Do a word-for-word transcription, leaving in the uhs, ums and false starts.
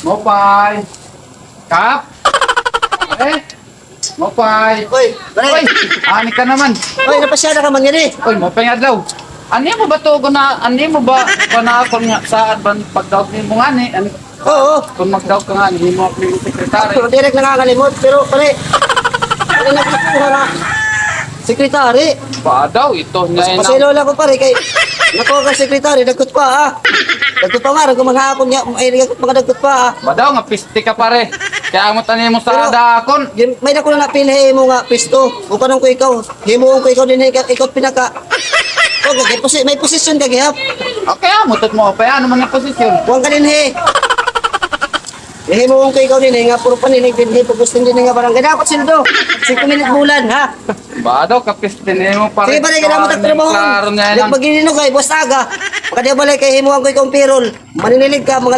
Maupay. Kap? Eh? Maupay. Oy, pare. Oy, ani ka naman. Oy, napasyada ka man ngani. Oy, maupay nga adlaw. An imo ba to, kun an imo ba, kun akon nga saad ba an pagdaog nimo ngani? An Oo. Kun magdaog ka ngani, himo ako imo sekretary. Ako, diri ak nangangalimot, pero pare, ano na gusto mo na? Sekretary. Ba daw, ito na. Pasaylo la ko, pare, kay nakuha ka sekretary, dagkot pa, ah. Dagkot pa nga, dagkot man ha akon nga, ay, dagkot, mga dagkot pa, ah. Ba daw nga piste ka, pare. Kay amo tani mo sa dakon. May dako na napili imo nga pisto. Upanon ko ikaw. Himuon ko ikaw dinhi, ikaw, ikaw pinaka. O, kay posi-, may posisyon ka gihap. Okay, amo tot mo, pa, ano man nga posisyon? Kuwan ka dinhi. Himuon ko ikaw dinhi nga puro paninig dinhi, pagustin dinhi nga barangay. Dapat sweldo. Singko mil bulan, ha? Ba daw, kapiste nimo, pare. Sige, pare, kailangan mo tagtrabaho. Klaro niya yan. Pag-ininog kay Boss Aga. Pagkadi balay kay himuon ko ikaw pirol. Maninilig ka, mga